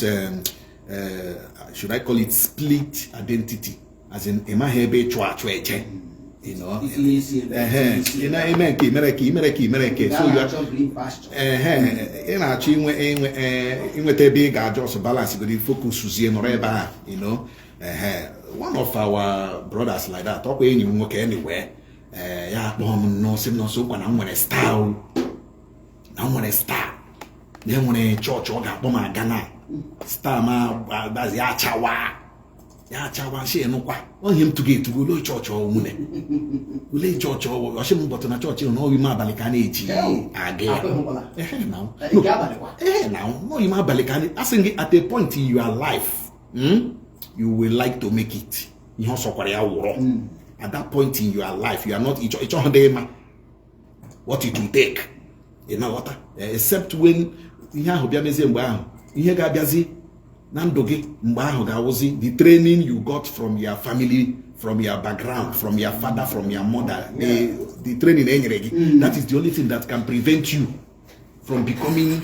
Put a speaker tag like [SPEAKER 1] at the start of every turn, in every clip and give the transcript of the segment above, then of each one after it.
[SPEAKER 1] This should I call it split identity, as in ị maghị ebe ịchụ achụ eje.
[SPEAKER 2] Itinye isi ebe,
[SPEAKER 1] Ehe,
[SPEAKER 2] isi
[SPEAKER 1] ị
[SPEAKER 2] ebe.
[SPEAKER 1] na-eme nke imere ka imere ka imere nke so
[SPEAKER 2] Gaa
[SPEAKER 1] you are
[SPEAKER 2] na-achọ green pasture.
[SPEAKER 1] Ehe, ị na-achọ inwe inwe inweta ebe ị ga-aja ọsọ balance godi focus zie nọrọ ebe ahụ. Ehe, one of our brothers like that, ọkwa enyi m nwoke anyway, ee, ya akpọọ m nnọọ, sị m nọọsụ nkwa na m nwere star o, na m nwere star, na e nwere chọọchị ọ ga-akpọ m aga na star ma agbazi ya achawa, ya achawa. Sị nụkwa onye m tụgo etugo ole chọọchị ọ nwune, ole chọọchị ọ ọsị m bọtụ na chọọchị na ime abalị ka a na-eji aga ya.
[SPEAKER 2] Ahụkwala.
[SPEAKER 1] Ehe, na
[SPEAKER 2] Nke abalị kwa.
[SPEAKER 1] Ehe, na no ime abalị ka a asị gị, at a point in your life, you will like to make it ihe ọ sọkwara ya wụrọ. At that point in your life, you are not ịchọghị dị ịma what it will take, ị na-aghọta? Except when ihe ahụ bịa mezie, mgbe ahụ ihe ga-abịazi na ndụ gị, mgbe ahụ ga-awụzi the training you got from your family, from your background, from your father, from your mother, the training e nyere gị, that is the only thing that can prevent you from becoming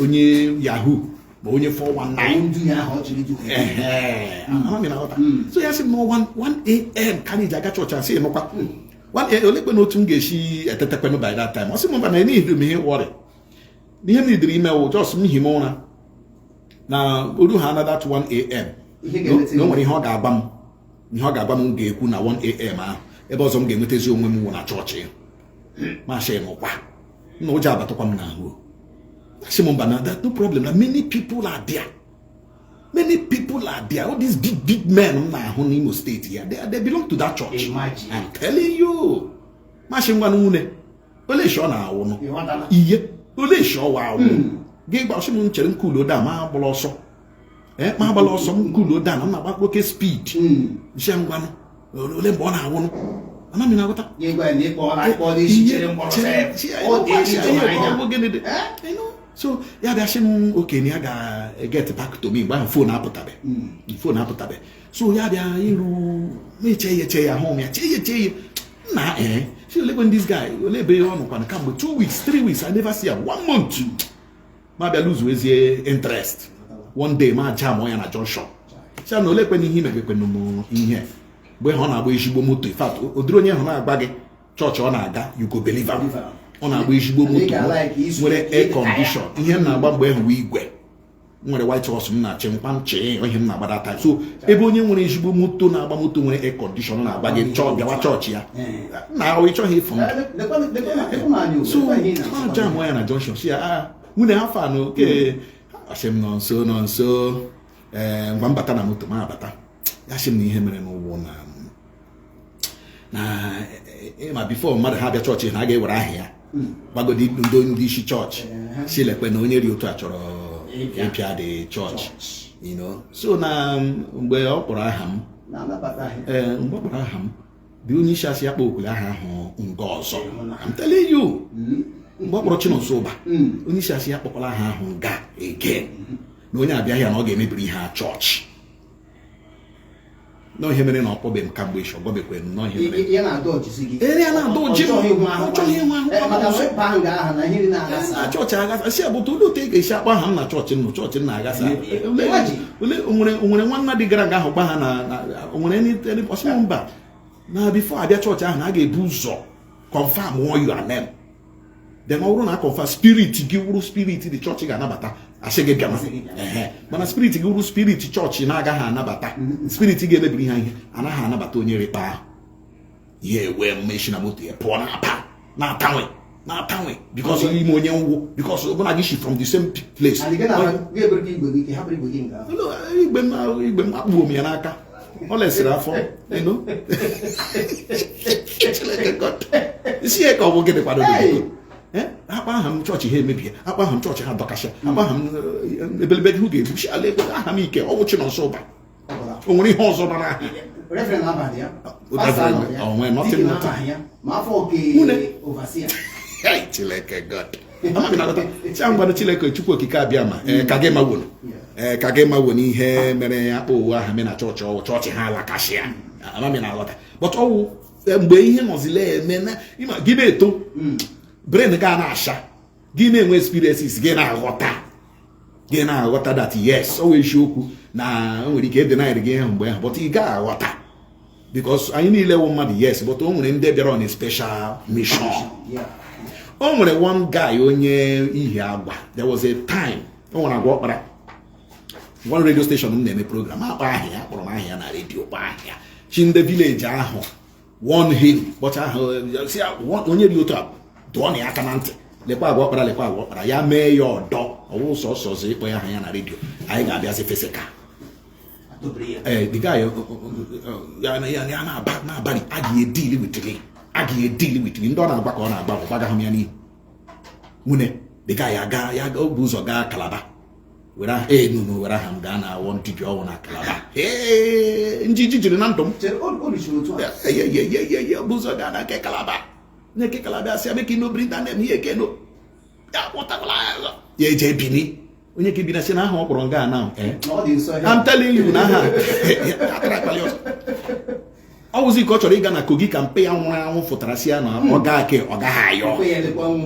[SPEAKER 1] onye yahoo ma onye 419.
[SPEAKER 2] Ndu ya ahụ ọ chịrị idu.
[SPEAKER 1] Ehe, ama m na-aghọta. So ya sị m na 1 a.m. ka anyị ji aga chọọchị. Asị nụkwa 1 a.m., ole kwe na otu m ga-esi etetekwenụ by that time? Ọ sị m mba, na enighi m ihe worry, n'ihe m nidiri ime wụ just m hime ụra na oru ha na that 1 a.m.
[SPEAKER 2] Ihe ga-emete.
[SPEAKER 1] Na o nwere ihe ọ ga-agba m, ihe ọ ga-agba m, m ga-ekwu na 1 a.m. ahụ, ebe ọzọ m ga-enwetazi onwe m wụ na chọọchị. Masị nụkwa nna, ụjọ abatakwa m n'ahụ. Asị m mba, na that no problem, na many people are there, many people are there, all these big big men m na-ahụ n'Imo Steeti ya, they belong to that church.
[SPEAKER 2] Imagine.
[SPEAKER 1] I'm telling you. Masị ngwanụ nwune, ole isi ọ na-awụ nụ?
[SPEAKER 2] Ịghọtala?
[SPEAKER 1] Ihe ole isi ọwa awụ gị gba? Ọsị m chere m cool down, ma agbala ọsọ, ma agbala ọsọ, m cool down, m na-agba oke speed. Nsi ya ngwanụ, ole mgbe ọ na-awụnụ? Ama m na-aghọta.
[SPEAKER 2] Gị gwa ya na ịkpọọla akpọọla isi chere mkpọrọ sef. Ọ dị ezi anya.
[SPEAKER 1] Gịnị dị? So ya bịa sị m okenye ya ga-get back to me. Mgbe ahụ phone apụtabe, phone apụtabe. So ya bịa iru na-eche ya, eche ya, hụ m ya, chee ya, chee ya nna. Ee, si olekwe this guy, ole ebe ọ nọkwana kamgbe 2 weeks, 3 weeks, I never see am, one month. Ma bịa lose ezie interest. One day ma jam ya na junction, si na olekwe ihe imegekwenụ m ihe mgbe ọ na-agba ezigbo moto. In fact, ụdịrị onye ahụ na-agba gị chọọchị ọ na-aga, you go believe am. Ọ na-agba ezigbo
[SPEAKER 2] Ị
[SPEAKER 1] moto
[SPEAKER 2] ga-like izu
[SPEAKER 1] nwere
[SPEAKER 2] ike
[SPEAKER 1] air
[SPEAKER 2] ịdị ka ya.
[SPEAKER 1] condition. Ihe m na-agba mgbe ahụ igwe nwere white horse m na-achị nkwa nchi ihe m na-agba that time. So ebe onye nwere ezigbo moto na-agba moto nwere air condition na-agba gị chọọ bịawa chọọchị ya na ọ ịchọghị ịfụ ndụ. So ọ jam ya na junction, si ya, ah, nwunye ha fanụ ke. Asị m nọ nso, nọ nso. Ee, ngwa mbata na moto ma abata. Ya sị m na ihe mere n'ụgbọ na ịma before mmadụ ha bịa chọọchị na a ga-ewere aha ya gbagodi ndị isi chọọchị, si lekwe na onye dị otu a chọrọ
[SPEAKER 2] Ịbịa.
[SPEAKER 1] Ịbịa dị chọọchị. So na mgbe ọ kpọrọ aha m, ee, mgbe ọ kpọrọ aha m dị, onye isi asị ya kpọ okwule aha ahụ nga ọzọ. I'm telling you, mgbe ọ kpọrọ Chinonso Ụba, onye isi asị ya kpọkwala aha ahụ nga again, na onye abịaghị ya na ọ ga-emebiri ihe a chọọchị, na ihe mere na ọ kpọbeghị m kamgbe echi, ọ gwabekwe m na ihe mere.
[SPEAKER 2] Ya na-ada ọchịsị gị.
[SPEAKER 1] Ee, ya na-ada ọjị m.
[SPEAKER 2] Ọ chọghị ịhụ ahụ.
[SPEAKER 1] Ọ chọghị ịhụ ahụ.
[SPEAKER 2] Ee, maka na ịba nga aha na ihe na-aghasa.
[SPEAKER 1] Na chọọchị aghasa. Si abụta olee otu ị ga-esi akpọ aha m na chọọchị m nọ, chọọchị m na-aghasa? Ole o nwere nwanna dị gara aga ahụ gba ha na o nwere any ọsị m mba, na before abịa chọọchị ahụ na a ga-ebu ụzọ confirm all your name. Then ọ bụrụ na confirm spirit gị wụrụ spirit dị chọọchị ga-anabata, asị gị bịa.
[SPEAKER 2] Asị gị bịa.
[SPEAKER 1] Ehe, mana spirit gị wụrụ spirit chọọchị na-agaghị anabata, spirit ga-emebiri ha ihe, anaghị anabata onye rịkpa ahụ. Ihe ewe mmechi na moto ya pụọ na-apa na-atanwe na-atanwe because ime onye nwụ, because ọbụna gị si from the same place.
[SPEAKER 2] And gị na gị ebere gị igwe gị ike hapụrụ igwe gị nke ahụ.
[SPEAKER 1] Igwe m, igwe m akpụo m ya n'aka, ọ lesịrị afọ. Chineke God. Isi ya ka ọ bụ gịnị kwado?
[SPEAKER 2] Hey!
[SPEAKER 1] Akpa aha m chọọchị ha emebie, akpa aha m chọọchị ha dọkasịa, akpa aha m ebelebe hụ ga-egbu si ala ebe aha m ike ọ bụ Chinonso Ụba.
[SPEAKER 2] Ọ bụla.
[SPEAKER 1] O nwere ihe ọzọ nọ n'aha?
[SPEAKER 2] Reverend abalị ya.
[SPEAKER 1] Reverend,
[SPEAKER 2] Pastor anọ ya.
[SPEAKER 1] ọ nwee nothing,
[SPEAKER 2] Deacon
[SPEAKER 1] nothing.
[SPEAKER 2] abaghị ya. Ma afọ oke
[SPEAKER 1] Nwune.
[SPEAKER 2] overseer.
[SPEAKER 1] Hey, Chineke God. Amaghị na aghọta. Chia ngwanụ, Chineke Chukwu Okike abịa ma ee, ka gị mawon, ee, ka gị mawon ihe mere ya kpọ owu aha me na chọọchị ọwụ chọọchị ha alakasịa. Amaghị na aghọta, but ọwụ mgbe ihe nọzile eme na ịma gị na-eto, brain ga na-asha gị, na-enwe experiences gị, na-aghọta. Gị na-aghọta that yes, ọ wụ eziokwu na o nwere ike edenarị gị ahụ mgbe ahụ, but ị gaghị aghọta because anyị niile wụ mmadụ, yes, but o nwere ndị bịara on a special mission. O nwere one guy onye ihi agwa. There was a time o nwere agwa ọkpara one radio station m na-eme program, akpọ aha ya, akpọrọ m aha ya na redio, kpọọ aha ya, chi ndị village ahụ warn him, kpọcha ahụ si ya, onye dị otu a dụọ na ya aka na ntị, lekwa agwa ọkpara, lekwa agwa ọkpara ya, mee ya ọdọ ọwụ sọsọ ọzọ ịkpọ ya aha ya na redio, anyị ga-abịazi physical. Ee, the guy ya ya na-aba n'abalị, a ga-edeal with me, a ga-edeal with me. Ndị ọ na-agba ka ọ na-agba bụ gbagaghị m ya n'ihu nwune. The guy aga ya o bu ụzọ gaa Calabar were aha ee nunu were aha m gaa na awọ dibịa ọnwụ na Calabar. Ee, njiji jiri na ndụ m ye bụ ụzọ gaa na nke Calabar, nye nke Calabar asị ya make no bring that name here again o. Ya kpọtakwala ya ọzọ, ya eje Bini, onye ke Bini asị na aha ọ kpọrọ nga na I'm telling you na aha atara akpali ọzọ. Ọ wụzi ka ọ chọrọ ịga na Kogi ka mpe ya nwụrụ anwụ fụtara si ya na ọ gaa ke ọ gaghị ayọ.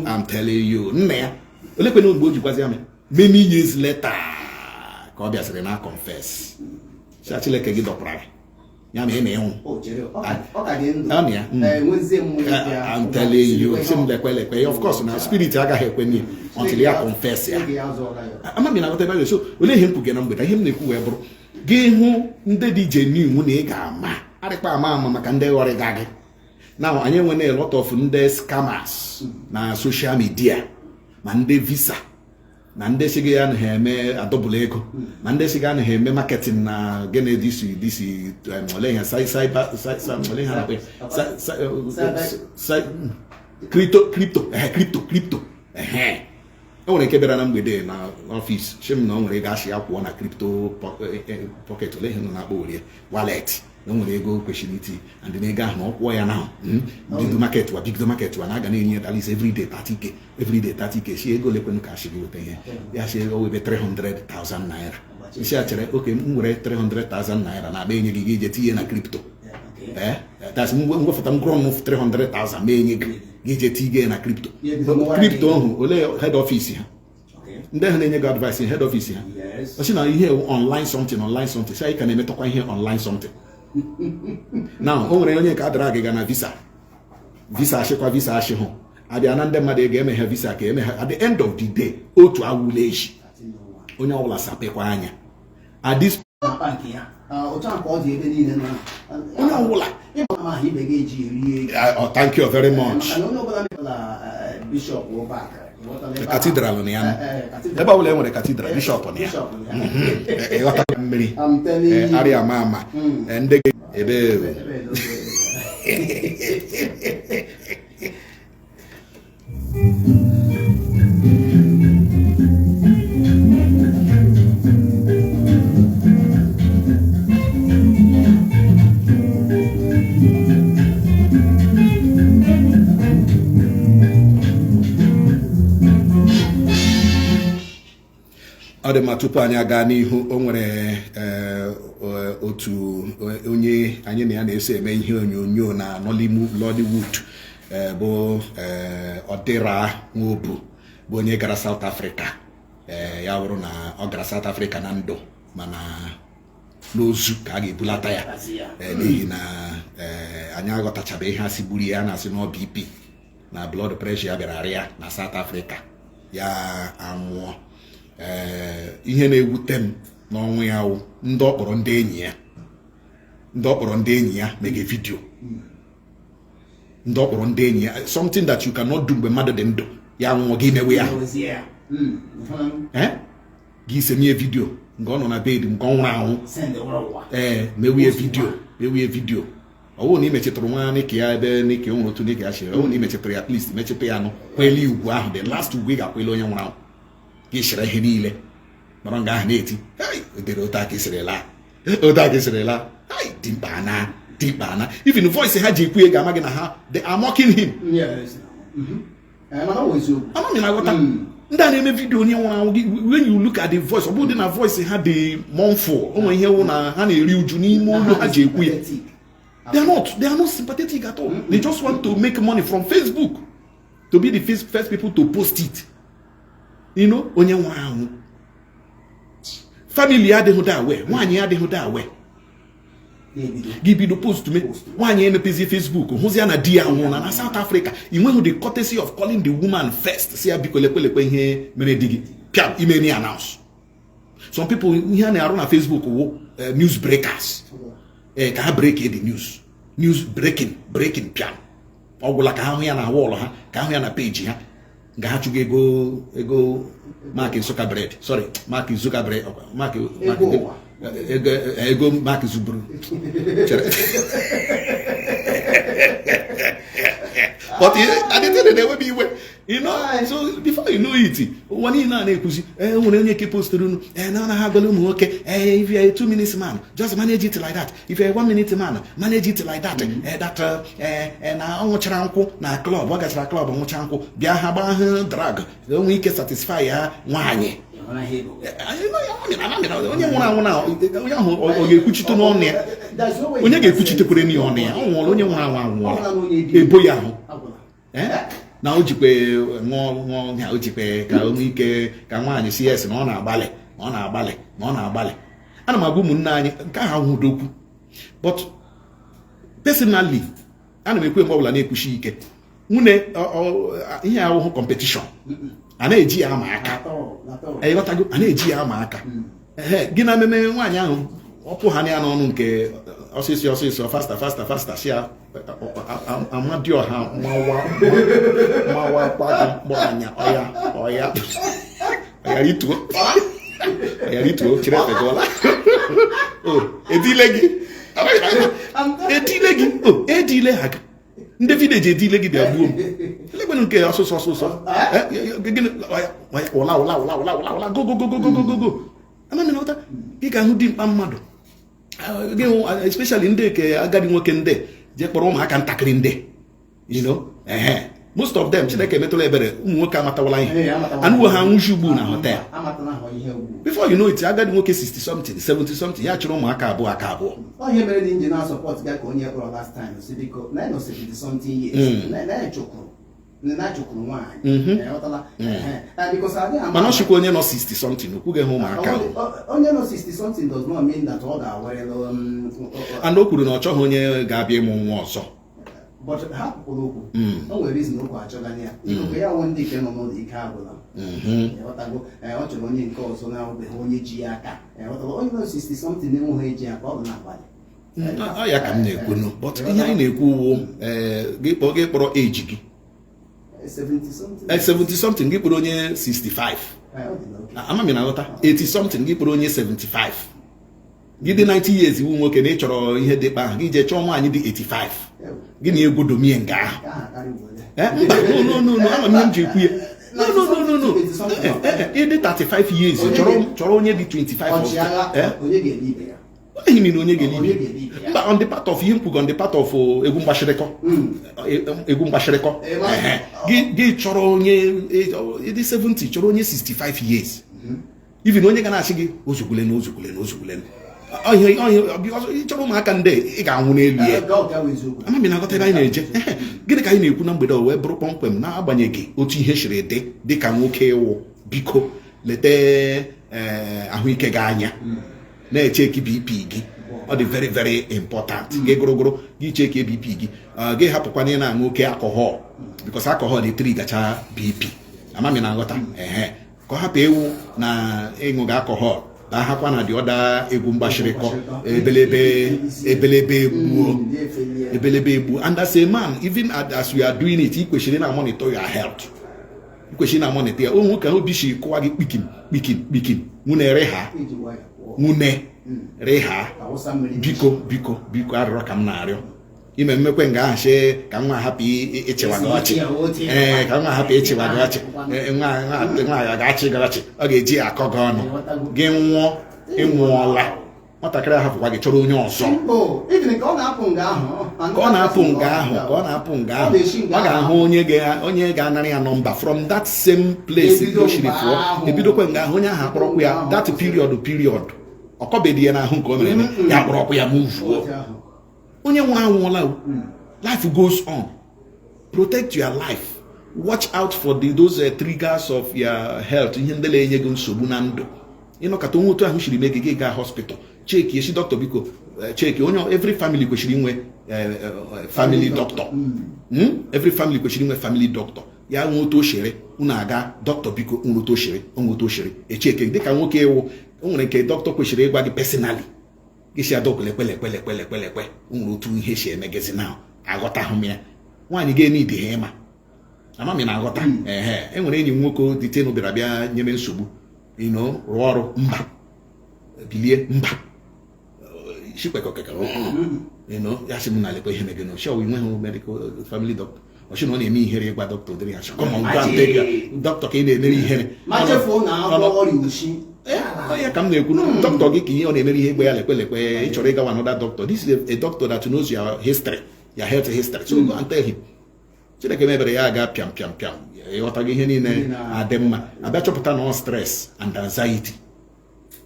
[SPEAKER 1] I'm telling you, nna ya olekwena mgbe o jikwazi ya many years later ka ọ bịasịrị na confess si Chineke gị dọkwara gị ya ma ị na-enwụ. I'm telling you, si m lekwe lekwe, of course na spirit agaghị ekwe n'ihe until ya confess ya. Ama m na aghọta ebe so olee ihe m kwuge na mgbede, ihe m na-ekwu wee bụrụ gị hụ ndị dị genuine na ị ga-ama arịkpa ama ama maka ndị ghọrịga gị. Now anyị enwere a lot of ndị scammers na social media, ma ndị visa na ndị si gị ya anaghị eme adọbụla ego, ma ndị si gị anaghị eme marketing na gịnị disi disi ole ihe cyber ole ihe na-akpọ crypto crypto crypto crypto. E nwere nke bịara na mgbede na ọfịs sị m na o nwere ego asị ya kwụọ na crypto pocket, ole ihe nọ na-akpọ orie wallet, na o nwere ego kwesịrị iti and na ego ahụ na ọ kwụọ ya na bido market wa bido market wa na aga na-enye ya at least everyday 30K, everyday 30K. Si ego lekwenụ ka asị gị weta ihe ya, si o webe 300,000 naira. Isi a chere oke m were 300,000 naira na-akpa enye gị, gị ije tinye na crypto. Ee, that's mwefụta m gụrụ m 300,000 ma enye gị, gị ije tinye na crypto. Crypto ahụ ole head office ha, ndị ahụ na-enye gị advice, head office ha ọ sị na ihe online something, online something, si anyị ka na-emetọkwa ihe online something. Now o nwere onye nke adara agịga na visa, visa ashịkwa, visa ashị hụ abịa na ndị mmadụ ego emeghe visa ka emeghe. At the end of the day otu awụla echi onye ọbụla sapekwa anya at this onye ọbụla. Thank you very much. Cathedral na ya, ebe ọbụla e nwere cathedral, bishọp na ya ịghọta mmiri arịa ama ama ndị ebe. Ọ dị mma, tupu anyị aga n'ihu, o nwere otu onye anyị na ya na-eso eme ihe onyonyo na Nollywood bụ Ọdịra Nwobu, bụ onye gara South Africa. Ya bụrụ na ọ gara South Africa na ndụ, mana n'ozu ka a ga-ebulata ya, n'ihi na anyị aghọtachabe ihe a si gburu ya. Na-asị na BP na blood pressure ya bịara arịa na South Africa, ya anwụọ. Ihe na-ewute m n'ọnwụ ya wụ ndị ọ kpọrọ ndị enyi ya, ndị ọ kpọrọ ndị enyi ya mege video, ndị ọ kpọrọ ndị enyi ya, something that you cannot do mgbe mmadụ dị ndụ. Ya nwụọ, gị mewe ya, gị semie video nke ọ nọ na bed nke ọ nwụrụ anwụ. Ee, mewie video, mewie video. Ọ bụrụ na ị mechetụrụ nwa nike ya ebe nike nwere otu nike ya chere, ọ bụrụ na ị mechetụrụ ya, at least mechetụ ya nụ, kwele ugwu ahụ, the last ugwu ị ga-akwele onye nwụrụ anwụ. Gị shiri ihe niile nọrọ nga ahụ na-eti dere otu aka isiri laa, otu aka isiri laa, dimkpa na dimkpa na. Even voice ha ji ekwu ya ga-ama gị na ha, they are mocking him. Ama m na-aghọta ndị a na-eme video onye nwụrụ anwụ gị. When you look at the voice, ọ bụrụ dị na voice ha dị mournful, o nwere ihe wụ na ha na-eri uju n'ime olu ha ji ekwu ya. They are not sympathetic at all. They just want to make money from Facebook, to be the first people to post it. You know, onye nwụrụ anwụ. Family ya adịghị da aware, nwaanyị ya adịghị da aware.
[SPEAKER 2] Na-ebido.
[SPEAKER 1] Gị bido post me, nwaanyị emepezi Facebook, hụzia na di ya nwụrụ na South Africa. Ị nweghị the courtesy of calling the woman first, si ya, "Biko, lekwelekwe ihe mere di gị." Pịam imeni announce. Some people, ihe a na-arụ na Facebook wụ news breakers. Ee, ka ha break the news, news breaking, breaking, pịam, ọ gwụla. Ka ha hụ ya na wall ha, ka ha hụ ya na page ha, nga ha chụgo ego, ego Mark Zuckerberg, sorry, Mark Zuckerberg, Mark Mark
[SPEAKER 2] Ego ụwa.
[SPEAKER 1] Ego, ego Mark zuburu. Chere. But adịtịrị na-enwe m iwe. So before you know it, ụwa niile a na-ekwuzi, ee, nwere onye ke posturu unu, ee, na anaghị agwala ụmụ nwoke, ee, if you are a 2 minutes man, just manage it like that. If you are a 1 minute man, manage it like that. Ee, that ee, na ọ ṅụchara nkwụ na club, ọ gachara club ṅụcha nkwụ, bịa ha gbaa ha drug, onwe ike satisfy ya nwaanyị. Onye nwụrụ anwụ na onye ahụ, ọ ga-ekwuchite n'ọnụ ya? Onye ga-ekwuchitekwere n'ihe ọnụ ya? Ọ nwụọla. Onye nwụrụ anwụ anwụọla. Ebo ya ahụ na o jikwe ṅụọ ṅụọ ya, o jikwe ka o nwee ike ka nwaanyị si yes, na ọ na-agbalị, na ọ na-agbalị, na ọ na-agbalị. Ana m agwa ụmụnne anyị nke ahụ ahụdokwu, but personally, ana m ekwe mgbe ọbụla na-ekwuchi ike nwune ihe ahụhụ competition a na-eji ya ama aka. Ịghọtago? A na-eji ya ama aka. Ehe, gị na mmemme nwaanyị ahụ, ọpụ ha ya n'ọnụ nke ọsịsọ ọsịsọ, faster, faster, faster, si ya amadioha mawa mawa kwago mkpọ anya ọya ọya ọya, rituo ọya, rituo. Chere efegọla o, edile gị, edile gị o, edile ha ndị village, edile gị, bịa gbuo m. Elekwenụ nke ọsụsọ ọsụsọ gịnị? Ụla ụla ụla ụla ụla ụla, go go go go go go go. Amami na ụta gị ga-ahụ dimkpa mmadụ gị, especially ndị nke agadi nwoke, ndị jee kpọrọ ụmụaka ntakịrị ndị ehe, most of them, Chineke emetụla ebere, ụmụ nwoke amatawala ihe, anụwo ha nwụchi ugbu na hotel. Before you know it, agadi nwoke 60 something, 70 something, ya chụrụ ụmụaka abụọ aka abụọ.
[SPEAKER 2] Ihe mere na inji na-asupport ga ka onye kpọrọ last time si, biko, na ịnọ 70 something years na chụkwuru nwaanyị.
[SPEAKER 1] Mana ọ chịkwa onye nọ 60 something, o kwughị ha ụmụaka.
[SPEAKER 2] Onye nọ 60 something does not mean that ọ ga-awerela.
[SPEAKER 1] And o kwuru na ọ chọghị onye ga-abịa ịmụ nwa ọzọ.
[SPEAKER 2] But ha kwukwara okwu, o nwere reason okwu achọgana ya. Ikuku ya wụ ndị nke nọ n'ụlọ, ike agwụla. Ịghọtago? Ọ chọrọ onye nke ọzọ na-awụbeghị onye ji ya aka. Ịghọtago? Onye nọ 60 something na-enweghị eji aka, ọ bụ na-agbalị.
[SPEAKER 1] Ọ ya ka m na-ekwu nụ, but ihe anyị na-ekwu wụ, gị kpọrọ age gị
[SPEAKER 2] 70 something.
[SPEAKER 1] 70 something, gị kpọrọ onye 65.
[SPEAKER 2] Ọ dị na okay.
[SPEAKER 1] Ama m na aghọta. 80 something, gị kpọrọ onye 75. Gị dị 90 years, iwu nwoke na ị chọrọ ihe dị kpa ahụ, gị jee chọọ nwaanyị dị 85, gị na egwu domie nga ahụ.
[SPEAKER 2] Nke ahụ akarị were.
[SPEAKER 1] Mba, no, no, no, no, ama m ihe m ji ekwu ya. No, no, no, no, no. Ị dị 35 years, chọrọ onye dị 25.
[SPEAKER 2] Ọchịagha. Onye ga-ele ibe ya?
[SPEAKER 1] Ehi na onye ga-ele
[SPEAKER 2] Onye
[SPEAKER 1] ibe.
[SPEAKER 2] ga-ele ibe ya?
[SPEAKER 1] Mba, on the part of ihe m kwugo, on the part of egwu mgbashịrịkọ, egwu mgbashịrịkọ. Ehe. Gị chọrọ onye dị 70, chọrọ onye 65 years, even onye ga na-asị gị ozukwule na ozukwule na ozukwule. Ọhịa because ị chọrọ ụmụaka ndị ị ga-anwụ n'elu ya.
[SPEAKER 2] Ọ ga eziokwu.
[SPEAKER 1] Ama m na aghọta ebe anyị na-eje. Ehe, gịnị ka anyị na-ekwu na mgbede a wee bụrụ kpọmkwem? Na-agbanyeghị otu ihe siri dị, dị ka nwoke ịwụ, biko leta ahụike gị anya, na-echeki BP gị. Ọ dị very, very important. Gị gụrụgụrụ gị cheki BP gị. Gị hapụkwana ị na-aṅụ oke alcohol, because alcohol dị trigacha BP. Ama m na aghọta. Ehe, ka ọ hapụ ewu na ịṅụ gị alcohol bahakwa na dị ọda egwu mgbashịrịkọ, ebelebe ebelebe egbuo.
[SPEAKER 2] Ya efelie.
[SPEAKER 1] Ebelebe egbu. And as a man, even as you are doing it, ị kwesịrị na monitor your health. Ị kwesịrị na monitor ya. Onwe ka obi si kụwa gị kpikim kpikim kpikim, nwune rịha.
[SPEAKER 2] Iji nwayọ pụọ.
[SPEAKER 1] Nwune rịha.
[SPEAKER 2] Awụsa mmiri.
[SPEAKER 1] Biko, biko, biko, arịrịọ ka m na-arịọ ime mmekwe nga ahụ sị ka nwa hapụ ịchịwa gị ọchị. Ee, ka nwa hapụ ịchịwa gị ọchị. Ee, nwa nwa nwa ya ga-achị gị ọchị, ọ ga-eji akọ gị ọnụ, gị nwụọ, ịnwụọla. Nwatakịrị ahapụkwa gị chọrọ onye ọzọ.
[SPEAKER 2] Simple. Even ka ọ na-apụ nga ahụ.
[SPEAKER 1] Ka ọ na-apụ nga ahụ, ka ọ na-apụ nga ahụ, ọ ga-ahụ onye ga-anara ya nọmba from that same place.
[SPEAKER 2] Ebido
[SPEAKER 1] o siri
[SPEAKER 2] mgbe
[SPEAKER 1] pụọ.
[SPEAKER 2] ahụ.
[SPEAKER 1] Ebidokwe nga ahụ, onye ahụ akpọrọkwa ya.
[SPEAKER 2] Ahụ.
[SPEAKER 1] That period ọkọbedi ya n'ahụ nke o mere eme, ya akpọrọkwa ya muvuo.
[SPEAKER 2] Otu ahụ.
[SPEAKER 1] Onye nwe anwụọla o. Life goes on. Protect your life. Watch out for those triggers of your health, ihe ndị na-enye gị nsogbu na ndụ. Ịnọkọta onwe otu ahụ siri mee gị, gị gaa hospital, check esi dọkịta, biko check onye. Every family kwesịrị inwe family doctor. Every family kwesịrị inwe family doctor. Ya nwee otu o shere, unu aga, dọkịta, biko, nwere otu o shere, onwe otu o shere, echeke. Dịka nwoke ewu, o nwere nke dọkịta kwesịrị ịgwa gị personally. Gị si adọkụ, lekwe, lekwe, lekwe, lekwe, lekwe, o nwere otu ihe si emegezi na aghọtahụ m ya. Nwaanyị ga-ene ide ha ịma ama m na-aghọta. Ehe, e nwere enyi m nwoke ditenu bịara bịa nyere nsogbu ino rụọ ọrụ, mba, bilie, mba, shikwekọkekere ino. Ya sị m na lekwe ihe megeno shi ọwụ inweghị medical family doctor. Ọ sị na ọ na-eme ihere ịgwa dọkịta ụdịrị ya. Come on, go and take ya. Dọkịta ka ị na-emere ihere.
[SPEAKER 2] Ma chefuo na agwọ ọrịa ushi.
[SPEAKER 1] Ọ ya ka m na-ekwu, dọkịta gị ka ihe ọ na-emere ihe, gbe ya, lekwe, lekwe, ị chọrọ ịgawa another doctor. This is a doctor that knows your history, your health history, so go and tell him. Chineke mebere ya aga pịam pịam pịam, ịghọtago? Ihe niile adị mma. Abịa chọpụta na ọ stress and anxiety.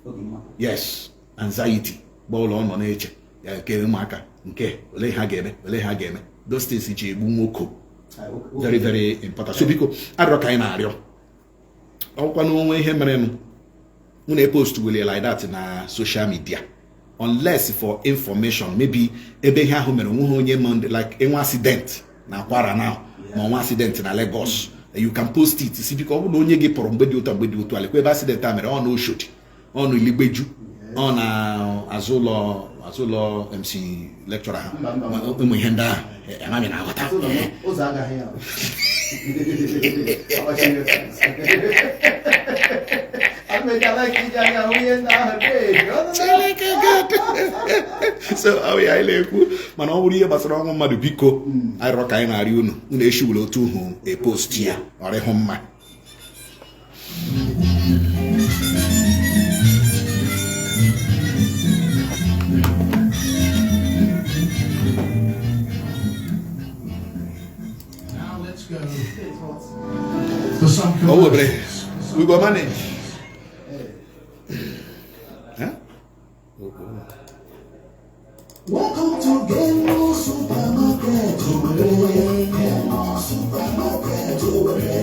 [SPEAKER 2] Oge mma.
[SPEAKER 1] Yes, anxiety gba ụlọ ọ nọ na-eche ya nke ụmụaka nke ole ha ga-eme, ole ha ga-eme. Those things ji egbu nwoke. Very, very important. So biko, arịọ ka anyị na-arịọ, ọkwa na onwe ihe merenụ, unu epost wele like that na social media unless for information. Maybe ebe ihe ahụ mere, onweghị onye ma, like enwe accident na Akwara now, ma onwe accident na Lagos, you can post it, si biko, ọ bụrụ na onye gị pụrụ mgbe dị otu a, mgbe dị otu a, lekwa ebe accident a mere, ọ na Oshodi, ọ na Iligbeju, ọ na azụ ụlọ, azụ ụlọ MC lecturer ha.
[SPEAKER 2] Mba, mba, mba.
[SPEAKER 1] Ụmụ ihe ndị ahụ, amami na-aghọta.
[SPEAKER 2] Ụzọ agaghị ya. Amechala ka iji anya hụ ihe ndị ahụ dee.
[SPEAKER 1] Chineke God. So ọ bụ ya anyị na-ekwu, mana ọ bụrụ ihe gbasara ọnwụ mmadụ, biko, arịrịọ ka anyị na-arịọ unu, unu eshiwula otu hụ epost ya, ọ rịhụ mma.
[SPEAKER 3] Now let's go for some
[SPEAKER 1] Ọ webere.
[SPEAKER 3] commercials.
[SPEAKER 1] We go manage. Huh?
[SPEAKER 4] Welcome to Genmo Supermarket Owerri. Genmo Supermarket Owerri.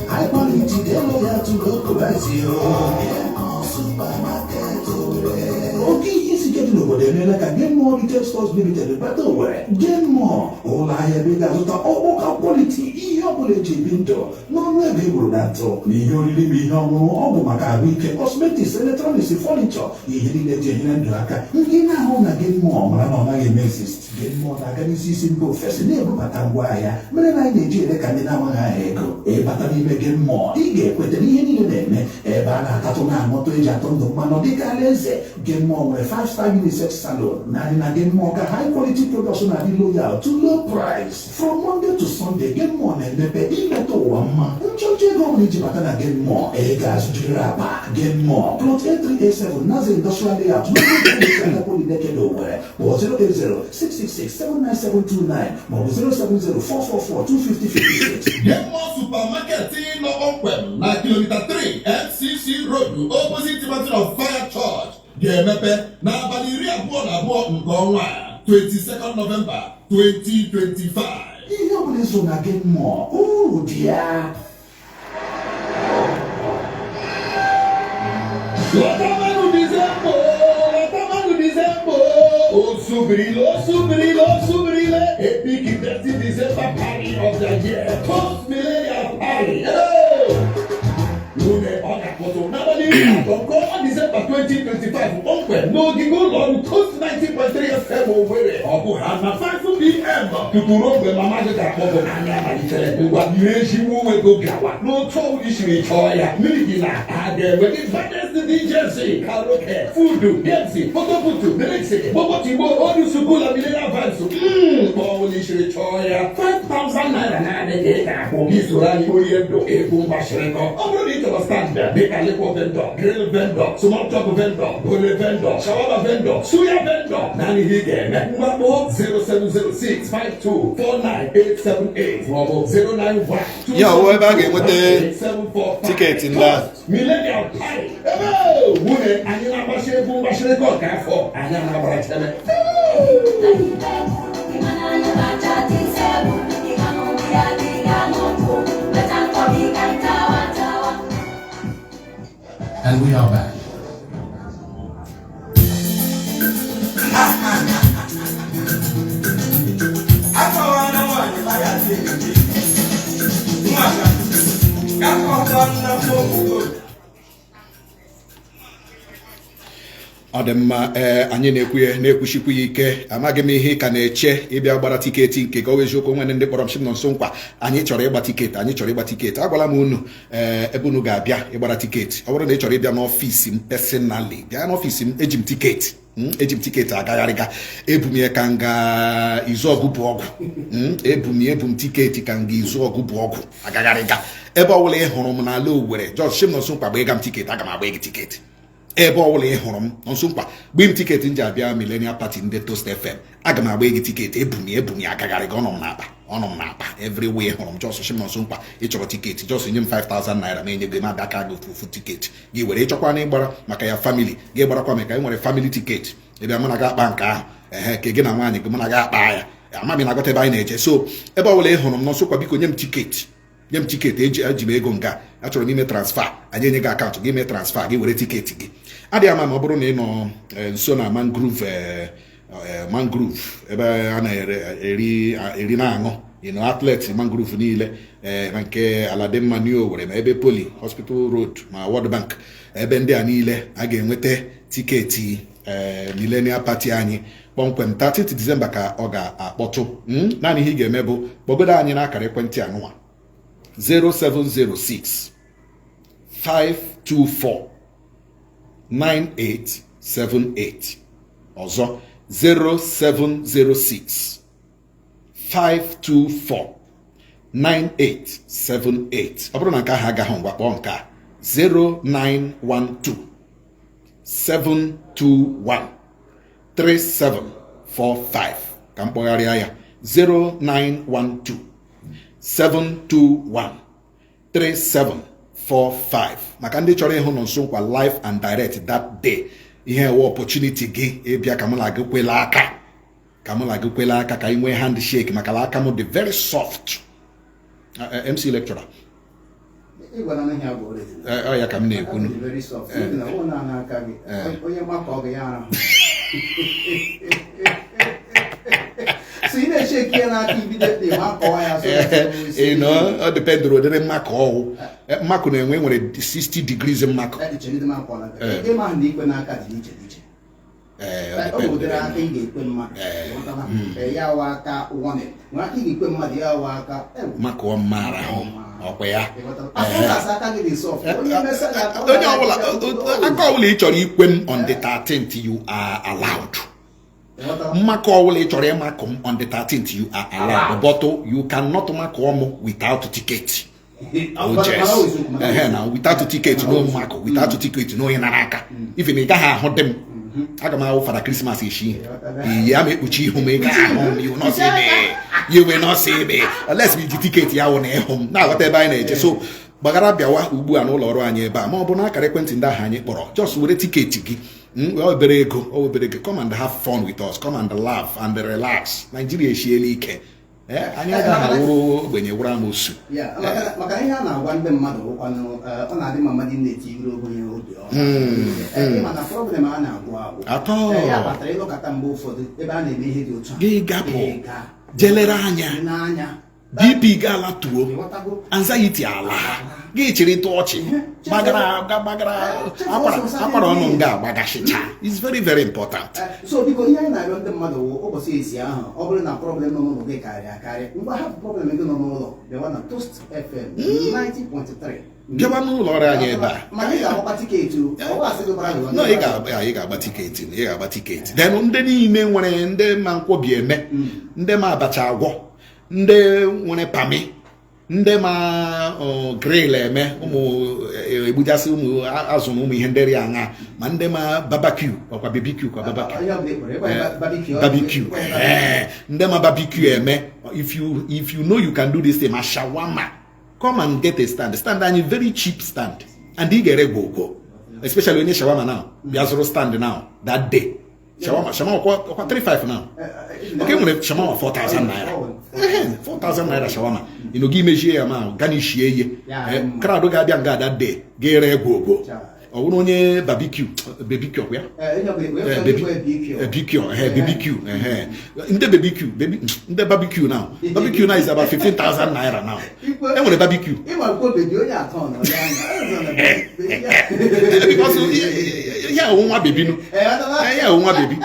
[SPEAKER 4] High quality, dey loyal to local you. Genmo Supermarket Owerri. Oke ihe isi ike dị n'obodo emeela ka Genmo Retail Stores Limited bata Owerri. Genmo, ụlọ ahịa ebe ị ga-azụta ọkpọka quality ihe ọbụla eji ebi ndụ n'ọnụ ego e gburu na ntụ, na ihe oriri ma ihe ọṅụṅụ, ọgwụ maka ahụike, cosmetics, electronics, furniture, ihe niile eji enyere ndụ aka. Ndị na-ahụ na Genmo mara na ọ naghị eme exist. Genmo na-aga n'isi isi mba ofesi na-ebubata ngwaahịa, mere na anyị na-eji ere ka ndị na-amaghị ahịa ego. Ịbata n'ime Genmo, ị ga-ekweta na ihe niile na-eme ebe a na-atatụ na-aṅụtụ eji atụ ndụ mmanụ dịka alaeze. Genmo nwere 5 star unisex salon. Naanị na Genmo ka high quality products na-adị loyal to low price. From Monday to Sunday, Genmo na-emepe ileta ụwa mma. Nchọcha ego ọbụla iji bata na Genmo, ị ga-azụjiri akpa. Genmo, plot 8387, Naze Industrial Layout, n'oge Owerri, kpọọ 08066679729 maọbụ 070-444-25056.
[SPEAKER 5] Genmo Supermarket nọ kpọmkwem na kilomita 3 FCC Road, opposite Mountain of Fire Church, ga-emepe n'abalị 22 nke ọnwa a, 22nd November 2025.
[SPEAKER 4] Ihe ọbụla eso na Genmo, uru dị ya.
[SPEAKER 5] Lọtamanụ Disemba, lọtamanụ Disemba, o subirile, o subirile, o subirile. Epic Dirty December party of the year, post millennial party. Hey! Nwunye ọ ga-akpọtụ n'abalị 30 nke ọnwa Disemba 2025 kpọmkwem n'ogige ụlọ ọrụ Toast 90.3 FM Owerri. Ọ bụ ha na 5 p.m. tutu ruo mgbe mama gị ga-akpọ gị n'anya malitere. Ngwa, yiri ezigbo uwe gị gawa n'otu ọbụla isiri chọọ ya, n'ihi na a ga-enwe the baddest DJs, karaoke, food, games, photo booth, drinks, gbogbotigbo, old school and millennial vibes. Mgbe ọbụla isiri chọọ ya, 5000 naira naanị ka ị ga-akwụ gị soro anyị orie ndụ egwu mgbashịrịkọ. Ọ bụrụ na ị chọrọ stand dịka liquor vendor, grill vendor, small chop vendor, bole vendor, shawarma vendor, suya vendor, naanị ihe ị ga-eme, mgbakpọ 07065249878 maọbụ 091
[SPEAKER 1] Ya, ọ ebe a ga-enweta ticket ndị ahụ.
[SPEAKER 5] Millennial Party ebe nwunye anyị na-agbasi egwu mgbashịrịkọ nke afọ anyị na-agbara chebe.
[SPEAKER 3] And we are back.
[SPEAKER 6] Nwaka, gakọta nna m okwukwe.
[SPEAKER 1] Ọ dị mma. Ee, anyị na-ekwu ya, na-ekwuchikwu ya ike. Amaghị m ihe ị ka na-eche ịbịa gbara ticket nke gị. Ọ bụ eziokwu, nwere ndị kpọrọ m sị m nọ nso nkwa, anyị chọrọ ịgba ticket, anyị chọrọ ịgba ticket. Agwala m unu ee ebe unu ga-abịa ịgbara ticket. Ọ bụrụ na ị chọrọ ịbịa n'ọfịs m personally, bịa n'ọfịs m. Eji m ticket, eji m ticket agagharịga. Ebu m ya ka nga izu ọgụ bụ ọgwụ. Ebu m ya, ebu m ticket ka nga izu ọgụ bụ ọgwụ agagharịga. Ebe ọbụla ị hụrụ m n'ala Owerri, just sị m nọ nso nkwa, gbaa m ticket, aga m agba gị ticket. Ebe ọbụla ị hụrụ m nọ nso nkwa, gbee m ticket m ji abịa Millennial Party ndị Toast FM, aga m agba gị ticket. Ebu m ya, ebu m ya agagharị gị. Ọnọ m n'akpa, ọnọ m n'akpa. Everywhere ị hụrụ m, just sị m nọ nso nkwa, ị chọrọ ticket, just nye m 5000 naira ma enye gị m abịa aka gị ofu ofu ticket gị were. Ịchọkwa na ịgbara maka ya family gị, gbarakwa maka e nwere family ticket. Ịbịa, mụ na gị akpa nke ahụ. Ehe, ke gị na nwaanyị gị, mụ na gị akpa ya. Amaghị na agọta ebe anyị na-eje. So ebe ọbụla ị hụrụ m nọ nsokwa, biko nye m ticket, nye m ticket. Eji m ego nga, achọrọ m ime transfer. Anyị enye gị account gị, mee transfer gị, were ticket gị. Adịghị ama ma ọ bụrụ na ị nọ nso na Mangrove, Mangrove ebe a na-eri eri na-aṅụ, outlet Mangrove niile, ma nke Aladimma New Owerri, ma ebe Poly Hospital Road, ma World Bank, ebe ndị a niile a ga-enweta ticket Millennial Party anyị kpọmkwem 30 December ka ọ ga-akpọtụ. Naanị ihe ị ga-eme bụ kpọgodo anyị n'akara ekwentị anụnwa: 0706 524 9878. Ọzọ, 0706 524 9878. Ọ bụrụ na nke ahụ agaghị, ngwa, kpọọ nke a: 0912 721 3745. Ka m kpọgharịa ya: 0912 721 3745. Maka ndị chọrọ ịhụ nọ nso nkwa live and direct that day, ihe ewe opportunity gị ịbịa ka mụ na gị kwela aka, ka mụ na gị kwela aka, ka anyị nwee handshake, maka na aka m dị very soft. MC lecturer.
[SPEAKER 2] Ị gwara m ihe abụ already.
[SPEAKER 1] Ọ ya ka m na-ekwu.
[SPEAKER 2] Aka m dị very soft. N'ihi na ọ na aka gị onye gbakọ gị ya arahụ, so ị na-echeki ya n'aka ibido dị makọọ ya, so that you will see.
[SPEAKER 1] Ị nọ, ọ dependụrụ ụdịrị mmakọ ọwụ. Mmakụ na-enwe, nwere 60 degrees mmakụ.
[SPEAKER 2] Chere m akọla gị. Ịma ahụ na ikwe n'aka dị n'iche n'iche.
[SPEAKER 1] Ee, ọ
[SPEAKER 2] Ọ bụ ụdịrị
[SPEAKER 1] dependụrụ.
[SPEAKER 2] aka ị ga-ekwe mmadụ. Ghọtara? Ya wa aka warning. Nwere aka ị ga-ekwe mmadụ, ya wa aka
[SPEAKER 1] Makụọ mma arahụ ọkwa ya.
[SPEAKER 2] Ịghọtara? As long as aka gị dị soft, onye mesa gị aka,
[SPEAKER 1] Onye ọbụla, aka ọbụla ị chọrọ ikwe m on the 13th, you are allowed.
[SPEAKER 2] Ịghọtara?
[SPEAKER 1] Mmakọ ọbụla ị chọrọ ịmakụ m on the 13th, you are allowed, but you cannot makụọ m without ticket. Oh yes, ehe, na without ticket no mmakụ, without ticket no onye nara aka. Even ị gaghị ahụ dị m, aga m ahụ Fada Christmas echi iyi ama ekpuchi ihu m. Ị gaghị ahụ m. You will not see me, you will not see me unless m ji ticket ya wụ na ịhụ m. Na-aghọta ebe anyị na-eje? So gbagara bịawa ugbu a n'ụlọ ọrụ anyị ebe a, ma ọ bụ n'akara ekwentị ndị ahụ anyị kpọrọ. Just were ticket gị. Ọ obere ego, ọ obere ego. Come and have fun with us, come and laugh and relax. Nigeria eshiela ike. Anyị agaghị awụrụ ogbenye, wụrụ amosu.
[SPEAKER 2] Ya, maka ihe a na-agwa ndị mmadụ bụkwanụ, ọ na-adị mma mmadụ na-eti iri onwe ya obi ọma. Ịma na problem a na-agwụ agwụ.
[SPEAKER 1] Atọ.
[SPEAKER 2] Ya kpatara ịlọkọta mgbe ụfọdụ ebe a na-eme ihe dị otu a.
[SPEAKER 1] Gị gapụ.
[SPEAKER 2] Ị gaa.
[SPEAKER 1] Jelere anya.
[SPEAKER 2] N'anya.
[SPEAKER 1] BP ga alatuo.
[SPEAKER 2] Ịghọtago?
[SPEAKER 1] Anxiety ala, gị chịrị tụ ọchị, gbagara gbagara, akwara akwara ọnụ nga agbagasịcha. It's very very important.
[SPEAKER 2] So biko, ihe anyị na-arịọ ndị mmadụ wụ ụbọchị ezi ahụ, ọ bụrụ na problem nọ n'ụlọ gị karịrị akarị, ngwa, hapụ problem gị nọ n'ụlọ, bịawa na Toast FM 90.3.
[SPEAKER 1] Bịawa n'ụlọ ọrụ anyị ebe a.
[SPEAKER 2] Mana ị ga-agbakwa ticket o. Ọ bụ asị gị gbara gị.
[SPEAKER 1] No, ị ga-agba ticket, ị ga-agba ticket. Then ndị niile nwere, ndị ma nkwobi eme, ndị ma abacha agwọ, ndị nwere pami, ndị ma grill eme, ụmụ egbujasị ụmụ azụ na ụmụ ihe ndị ri aṅa, ma ndị ma barbecue, ọkwa BBQ kwa barbecue.
[SPEAKER 2] Ihe ọbụla ị kpọrọ, ịkpọ ya barbecue.
[SPEAKER 1] Barbecue.
[SPEAKER 2] Ịkpọ ya barbecue.
[SPEAKER 1] Ndị ma barbecue eme, if you know you can do this thing, ma shawarma, come and get a stand. Stand anyị very cheap stand, and ị ga-ere gwogwo, especially onye shawarma now bịa zụrụ stand now that day. Shawarma, shawarma ọkwa 35 now. Okay, nwere shawarma 4000 naira. Ehe, 4000 naira shawarma. You know, gị mejie ya ma garnishie ihe.
[SPEAKER 2] Ya, mma.
[SPEAKER 1] Crowd ga-abịa nga that day, ga-ere gwogwo. Ọ bụrụ onye barbecue, barbecue ọkwa ya? BBQ, BBQ, ndị BBQ, ndị barbecue now. Barbecue now is about 15,000 naira now. Enwere barbecue. Because ya wụ nwa baby nu. Ya wụ nwa baby.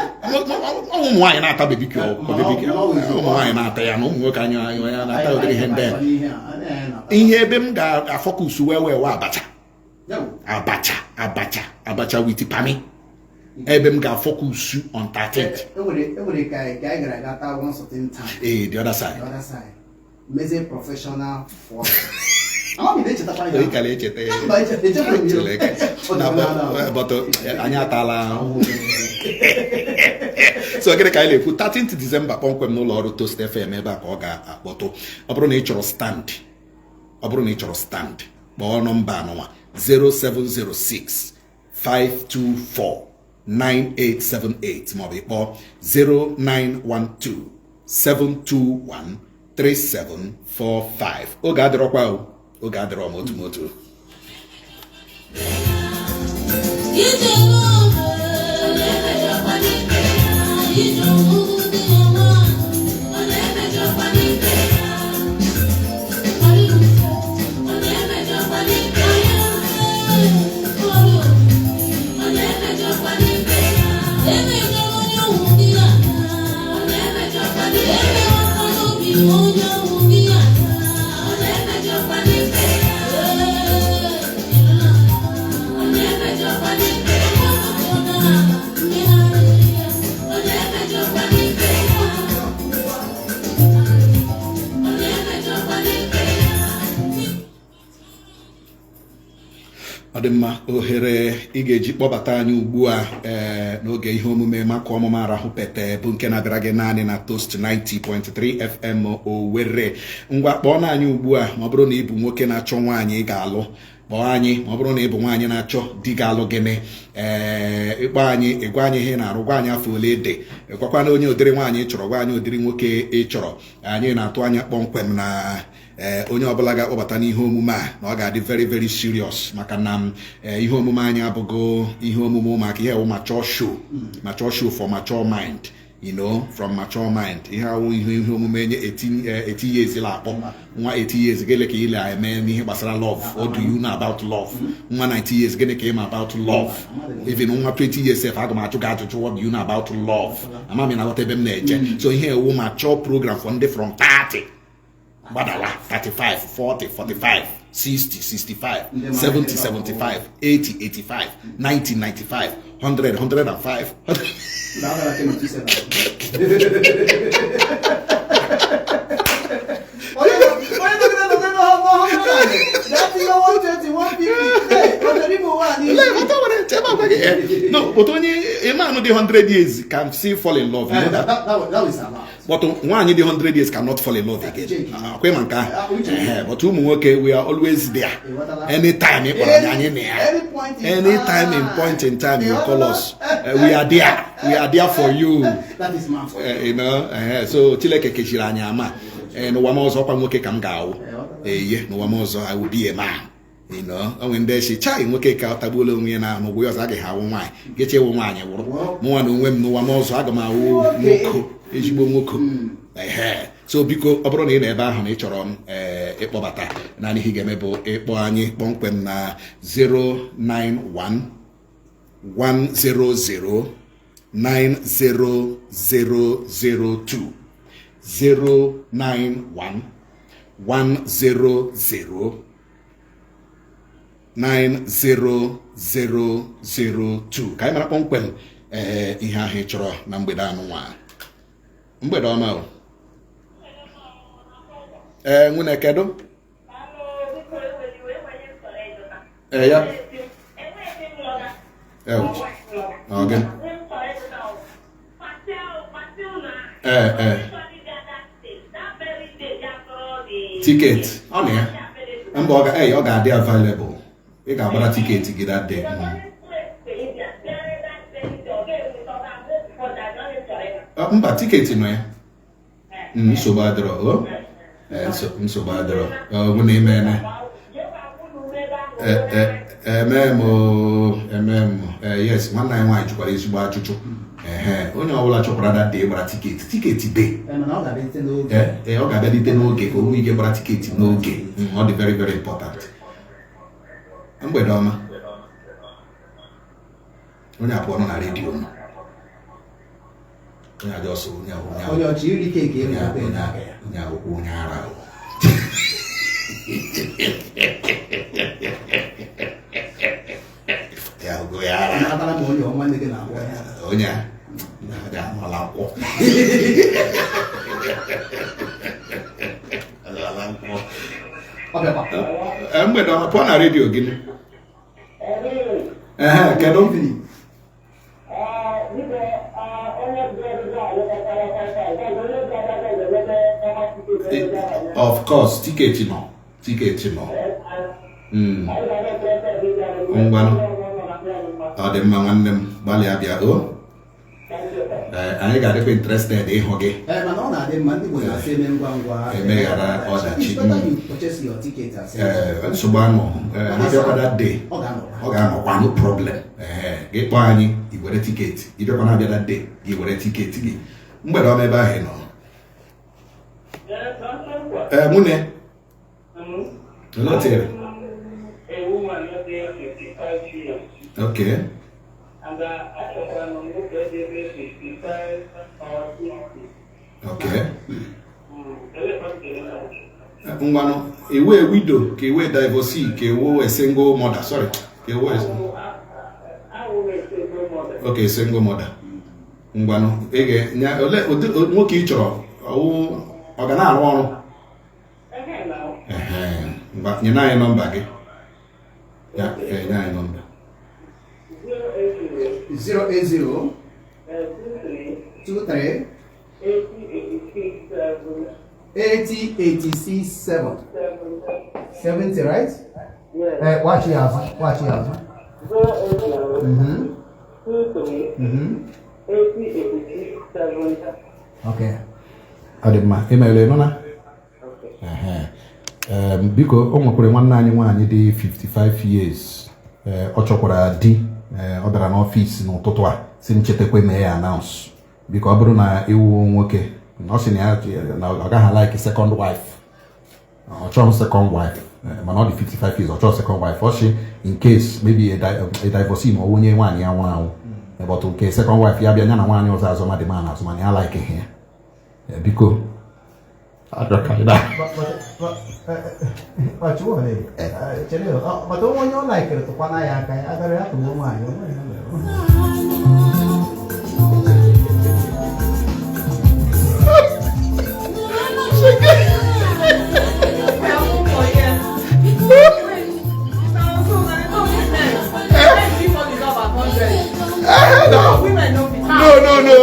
[SPEAKER 1] Ụmụ nwaanyị na-ata BBQ, ụmụ nwaanyị na-ata ya na ụmụ nwoke anya anya na-ata ụdịrị ihe ndị a. Ihe ebe m ga-afocus wee wee wa abacha. Abacha, abacha, abacha with pami. Ebe m ga-afocus on 13th.
[SPEAKER 2] Enwere ka anyị gara aga taa one certain time.
[SPEAKER 1] Eh, the other side.
[SPEAKER 2] The other side. Mezie professional for. Ama m na-echetakwa ya.
[SPEAKER 1] Ị ka na-echeta ya.
[SPEAKER 2] Mba, echetaghị m ya.
[SPEAKER 1] Chineke. But anyị atala ahụhụ. So gịnị ka anyị na-ekwu? 13th December kpọmkwem n'ụlọ ọrụ Toast FM ebe a ka ọ ga-akpọtụ. Ọ bụrụ na ị chọrọ stand, ọ bụrụ na ị chọrọ stand, kpọọ nọmba anụnwa 0706 524 9878 maọbụ ịkpọọ 0912 721 3745. Oge adịrọkwa o, oge adịrọ m otu motu. Ọ dị mma, ohere ị ga-eji kpọbata anyị ugbu a n'oge ihe omume maka ọmụma arahụ pete bụ nke na-abịara gị naanị na Toast 90.3 FM Owerri. Ngwa, kpọọ na anyị ugbu a ma ọ bụrụ na ị bụ nwoke na-achọ nwaanyị ị ga-alụ. Kpọọ anyị ma ọ bụrụ na ị bụ nwaanyị na-achọ di ga-alụ gịnị. Ee, ịkpọ anyị, ịgwa anyị ihe ị na-arụ, gwa anyị afọ ole dị, ịgwakwana onye ụdịrị nwaanyị ị chọrọ, gwa anyị ụdịrị nwoke ị chọrọ. Anyị na-atụ anya kpọmkwem na onye ọbụla ga-akpọbata n'ihe omume a na ọ ga-adị very very serious, maka na ihe omume anyị abụghị ihe omume ụmụaka. Ihe wụ mature show, mature show for mature mind, from mature mind. Ihe awụ ihe omume nye 18 years la akpọ nwa 18 years, gịnị ka ị na-eme n'ihe gbasara love? What do you know about love? Nwa 90 years, gịnị ka ị ma about love? Even nwa 20 years sef, aga m ajụ gị ajụjụ, what do you know about love? Ama m na aghọta ebe m na-eje. So ihe ewu mature program for ndị from 30 gbadawa, 35, 40, 45, 60, 65, 70, 75, 80, 85, 90, 95, 100, 105.
[SPEAKER 2] Mba, agara ke Metusela. Onye nọgide nọgide n'ọhụrụ that is 120, 150. Hey, ọ chọrọ ime ụwa a niile.
[SPEAKER 1] Lee, but o nwere chebe agwa gị, no, but onye a man dị 100 years can still fall in love, you know that?
[SPEAKER 2] That was allowed.
[SPEAKER 1] But nwaanyị dị 100 years cannot fall in love again. Akwa ịma nke ahụ? Ehe, but ụmụ nwoke, we are always there. Anytime ị kpọrọ anyị, anyị na ya.
[SPEAKER 2] Any point in
[SPEAKER 1] Anytime in point in time you call us, we are there, we are there for you.
[SPEAKER 2] That is man for
[SPEAKER 1] So Chineke kechiri anyị ama. N'ụwa m ọzọ kwa nwoke ka m ga-awụ. Eye, n'ụwa m ọzọ I will be a man. O nwere ndị si chai nwoke ka ọ tagbuola onwe ya na n'ụwa ya ọzọ agaghị awụ nwaanyị geche ewu nwaanyị wụrụ mụnwa na onwe m. N'ụwa m ọzọ aga m awụ nwoke, ezigbo nwoke. Ehe, so biko, ọ bụrụ na ị nọ ebe ahụ na ị chọrọ m ịkpọbata, naanị ihe ị ga-eme bụ ịkpọ anyị kpọmkwem na 091 100 90002, 091 100 90002, ka anyị mara kpọmkwem ee ihe ahụ ị chọrọ na mgbede anụnwa. Mgbede ọma o. Ee, nwunye, kedu? Ee, ya. Ee, ọ gị? Ee, ee, ticket ọ na ya mba, ọ ga ee ọ ga-adị available. Ị ga-agbara ticket gị that day. Mba, ticket nọ ya. Nsogbu adịrọ o. Nsogbu adịrọ. Ọ bụ na ime eme. Emem emem. Yes, nwanne anyị nwaanyị jụkwara ezigbo ajụjụ. Ehe, onye ọbụla chọkwara that day gbara ticket, ticket dị.
[SPEAKER 2] Mana ọ ga-abịa n'oge.
[SPEAKER 1] Ee, ọ ga-abịalite n'oge ka o nwee ike gbara ticket n'oge. Ọ dị very very important. Mgbede ọma. Onye abụọ nọ na redio nọ. Onye aja ọsọ onye ahụ onye ahụ.
[SPEAKER 2] Onye ọchị iri keeki
[SPEAKER 1] Onye
[SPEAKER 2] elu
[SPEAKER 1] ahụ
[SPEAKER 2] na
[SPEAKER 1] onye ahụ onye ahụ onye ara ahụ. Ya ahụ onye ara.
[SPEAKER 2] Natara m onye ọ nwanne gị na-akpọ ya.
[SPEAKER 1] Onye a na-aga amala nkwọ. Amala nkwọ.
[SPEAKER 2] Ọ bịakwa.
[SPEAKER 1] Mgbede ọma, pụọ na redio gị. Ehe, kedu?
[SPEAKER 2] Evening.
[SPEAKER 1] Of course, ticket nọ. Ticket nọ. Ngwanụ. Ọ dị mma nwanne m, gbalịa bịa o. Anyị ga-adịkwa interested ịhụ gị.
[SPEAKER 2] Ee, mana ọ na-adị mma ndị Igbo na-asị eme ngwa ngwa
[SPEAKER 1] Emeghara ọdachi.
[SPEAKER 2] It's better you purchase your ticket as
[SPEAKER 1] Ee, nsogbu anọ. Ee, ha bịakwa that day.
[SPEAKER 2] Ọ ga-anọkwa.
[SPEAKER 1] Ọ ga-anọkwa, no problem. Ee, gị kpọọ anyị, i were ticket. Ị bịakwa na-abịa that day, gị were ticket gị. Mgbede ọma ebe ahụ ị nọ. Ee, nwunye. Olee otu ị dị?
[SPEAKER 7] A woman not 55 years.
[SPEAKER 1] Okay.
[SPEAKER 7] And achọkwara m nwoke dị ebe 55 or 60.
[SPEAKER 1] Okay.
[SPEAKER 7] Ele ka m ga-eme?
[SPEAKER 1] Ngwanụ, ewe widow ka ewe divorcee ka ewe a single mother, sorry. Ka ewe
[SPEAKER 7] Awụ m a single mother.
[SPEAKER 1] Okay, single mother. Ngwanụ, ị ga ole ụdị nwoke ị chọrọ ọwụ ọ ga na-arụ ọrụ?
[SPEAKER 7] Ehe na.
[SPEAKER 1] Ehe, ngwa nye anyị nọmba gị. Ya, nye anyị nọmba.
[SPEAKER 7] 080
[SPEAKER 2] 080
[SPEAKER 7] 23
[SPEAKER 2] 23
[SPEAKER 7] 80 86
[SPEAKER 2] 80 86 7
[SPEAKER 7] 7
[SPEAKER 2] 70, right?
[SPEAKER 7] Yes.
[SPEAKER 2] Watch ya azụ, watch ya azụ.
[SPEAKER 7] 080 23 80 86 7.
[SPEAKER 2] Okay.
[SPEAKER 1] Ọ dị mma, emeela ịnụ na?
[SPEAKER 7] Okay.
[SPEAKER 1] Ehe. Biko, o nwekwara nwanne anyị nwaanyị dị 55 years. Ọ chọkwara di. Ọ bịara n'ọfịs n'ụtụtụ a si m chetakwa mee ya announce. Biko, ọ bụrụ na ịwụ nwoke, ọ sị na ya na ọ gaghị like second wife. Ọ chọghị second wife. Mana ọ dị 55 years, ọ chọghị second wife. Ọ sị in case maybe a divorcee ma ọ onye nwaanyị ya nwụrụ anwụ. But nke second wife ya bịa ya na nwaanyị ọzọ azụ ma dị ma na azụ mana ya like ya. Biko, arịọ ka anyị na
[SPEAKER 2] But chere, but onye ọ laikere tụkwana ya aka ya agara ya tụgbuo nwaanyị o nweghị ihe mere.
[SPEAKER 1] No, no, no.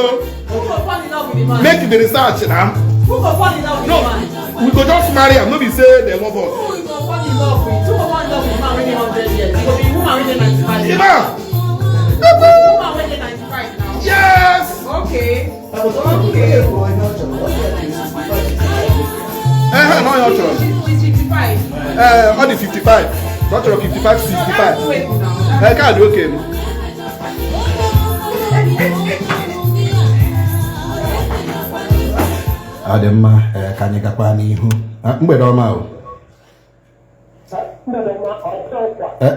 [SPEAKER 8] Who go fall in love with the man?
[SPEAKER 1] Make the research now.
[SPEAKER 8] Who go fall in love with
[SPEAKER 1] No,
[SPEAKER 8] the man?
[SPEAKER 1] we go just marry am. No be say they love us.
[SPEAKER 8] Who you go fall in love with? Who go fall in love with man wey dey 100 years? E go be woman wey dey 95 years.
[SPEAKER 1] Ima!
[SPEAKER 8] Woman wey dey 95 now.
[SPEAKER 1] Yes!
[SPEAKER 8] Okay.
[SPEAKER 2] But onye kwuo ihe ọ chọrọ, ọ dị 65.
[SPEAKER 1] Eh, no, ọ chọrọ.
[SPEAKER 8] She's 55.
[SPEAKER 1] Eh, ọ dị 55. Ọ chọrọ 55, 65.
[SPEAKER 8] Wait now.
[SPEAKER 1] Eh, kaadị oke m. Ọ dị mma, ka anyị gakwa n'ihu. Mgbede ọma o.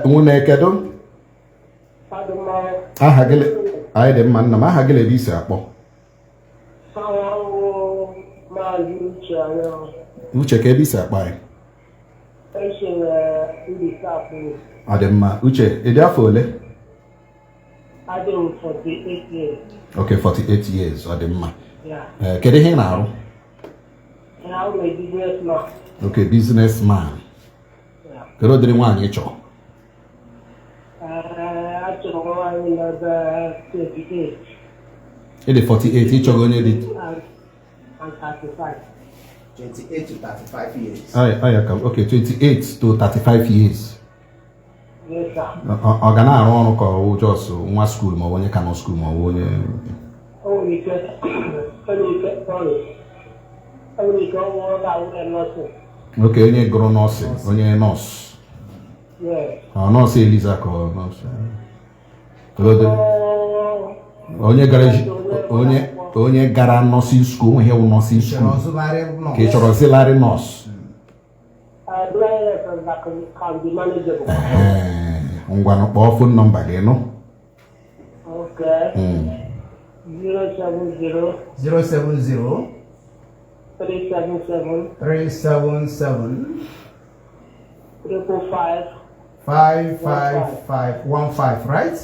[SPEAKER 1] Nwunye, kedu? Aha gị anyị dị mma nna m, aha gị ebe isi akpọ? Uche, ka ebe isi akpọ anyị? Ọ dị mma, Uche, ị dị afọ ole?
[SPEAKER 7] Adị m 48 years.
[SPEAKER 1] Okay, 48 years, ọ dị mma.
[SPEAKER 7] Yeah.
[SPEAKER 1] Kedu ihe ị na-arụ?
[SPEAKER 7] And I'm a businessman.
[SPEAKER 1] Okay, businessman.
[SPEAKER 7] Yeah.
[SPEAKER 1] Kedu ụdịrị nwaanyị ị chọrọ?
[SPEAKER 7] Achọrọ m nwaanyị na-ebe 28
[SPEAKER 1] Ị dị 48, ị chọrọ onye dị
[SPEAKER 7] and 35.
[SPEAKER 2] 28 to 35 years.
[SPEAKER 1] Aya ka okay, 28 to 35 years.
[SPEAKER 7] Yes, sir.
[SPEAKER 1] Ọ ga na-arụ ọrụ ka ọ wụ just nwa school ma ọ bụ onye ka nọ school ma ọ bụ onye
[SPEAKER 7] O nwere ike, o nwere ike, sorry. O nwere ike ọ nwụrụ ka nwunye nọọsụ.
[SPEAKER 1] Okay, onye gụrụ nursing, onye nọọsụ.
[SPEAKER 7] Yes.
[SPEAKER 1] Ọ nọọsụ Eliza ka ọ nọọsụ onye gara onye onye gara nursing school, onwe ihe wụ nursing
[SPEAKER 2] Chọrọ
[SPEAKER 1] school
[SPEAKER 2] ọzụgharị
[SPEAKER 1] ka ị chọrọ auxiliary nurse.
[SPEAKER 7] Blindness that can be manageable.
[SPEAKER 1] Ee, ngwanụ, kpọọ phone number gị nụ.
[SPEAKER 7] Okay. 070
[SPEAKER 2] 070
[SPEAKER 7] 377
[SPEAKER 2] 377
[SPEAKER 7] 555
[SPEAKER 2] 55515, right?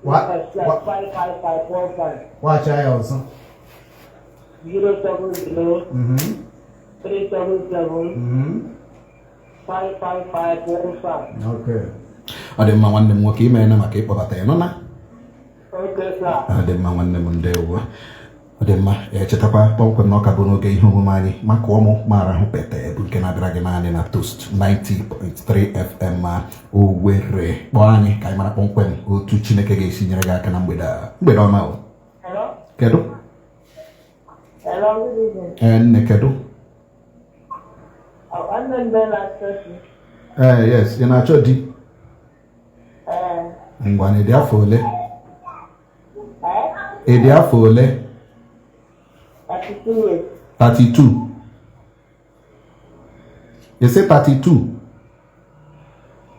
[SPEAKER 2] What?
[SPEAKER 7] 55515.
[SPEAKER 2] Watch ya ọzọ.
[SPEAKER 7] 070 377 55515.
[SPEAKER 2] Okay.
[SPEAKER 1] Ọ dị mma, nwanne m nwoke, imeela maka ịkpọbata ya nọ na.
[SPEAKER 7] Okay, sir.
[SPEAKER 1] Ọ dị mma, nwanne m, ndewo. Ọ dị mma. Echetakwa kpọmkwem na ọ ka bụ n'oge ihe omume anyị maka ụmụ mara ahụ pete, bụ nke na-abịara gị naanị na Toast 90.3 FM ma Owerri. Kpọọ anyị ka anyị mara kpọmkwem otu Chineke ga-esi nyere gị aka na mgbede a. Mgbede ọma o.
[SPEAKER 7] Hello?
[SPEAKER 1] Kedu?
[SPEAKER 7] Hello, good evening.
[SPEAKER 1] Ee, nne, kedu?
[SPEAKER 7] Oh, I'm in Bella Church.
[SPEAKER 1] Ee, yes, ị na-achọ di? Ngwa, na ị dị afọ ole?
[SPEAKER 7] Eh?
[SPEAKER 1] Ị dị afọ ole?
[SPEAKER 7] 32 years.
[SPEAKER 1] 32? Ị sị 32?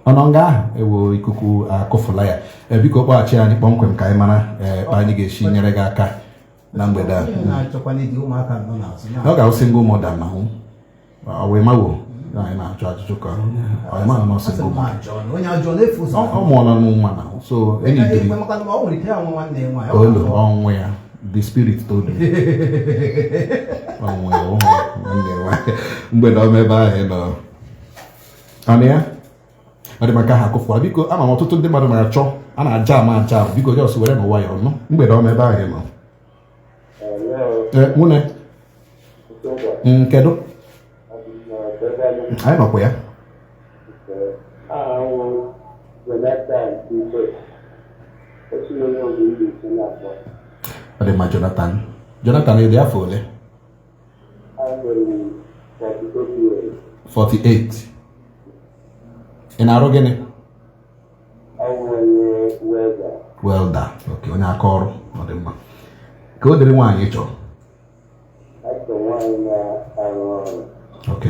[SPEAKER 1] Ọnọ nga ahụ ewo ikuku akụfụla ya. Ee, biko kpọghachi anyị kpọmkwem ka anyị mara ee kpa anyị ga-esi nyere gị aka na mgbede a.
[SPEAKER 2] Onye na-achọkwa n'idi ụmụaka nọ n'azụ na.
[SPEAKER 1] Ọ ga-awụ single mother na hụ ọ wee mawo anyị na-ajụ ajụjụ ka ọ ma nọ
[SPEAKER 2] Asị
[SPEAKER 1] single
[SPEAKER 2] m
[SPEAKER 1] mother.
[SPEAKER 2] ajọ na onye ajọ na-efu ụzọ.
[SPEAKER 1] Ọ mụọla n'nwa na so enyi dịrị.
[SPEAKER 2] Ekwe maka na ọ nwere ike ya nwa nwanne ya nwaanyị.
[SPEAKER 1] Olu ọnwụ ya, the spirit told me ọnwụ ya, ọnwụ ya, nwanne ya nwaanyị. Mgbede ọma ebe ahụ ị nọ. Ọ na ya ọ dị maka ha akụfụwa. Biko, ama m ọtụtụ ndị mmadụ na-achọ a na-aja ama aja. Biko, jos were n'ụwa ya ọnụ. Mgbede ọma ebe ahụ ị nọ. Ee, nwunye, kedu? Anyị nọkwa ya.
[SPEAKER 7] Ahụ Jonathan Igwe. Otu onye obodo Mbaise na-akpọ.
[SPEAKER 1] Ọ dị mma, Jonathan. Jonathan, ị dị afọ ole?
[SPEAKER 7] Enwere m 48 years.
[SPEAKER 1] 48. Ị na-arụ gịnị?
[SPEAKER 7] Awụ onye welder.
[SPEAKER 1] Welder, ok, onye aka ọrụ. Ọ dị mma. Ka o dịrị nwaanyị ị chọrọ?
[SPEAKER 7] Achọ nwaanyị na-arụ ọrụ.
[SPEAKER 1] Ok,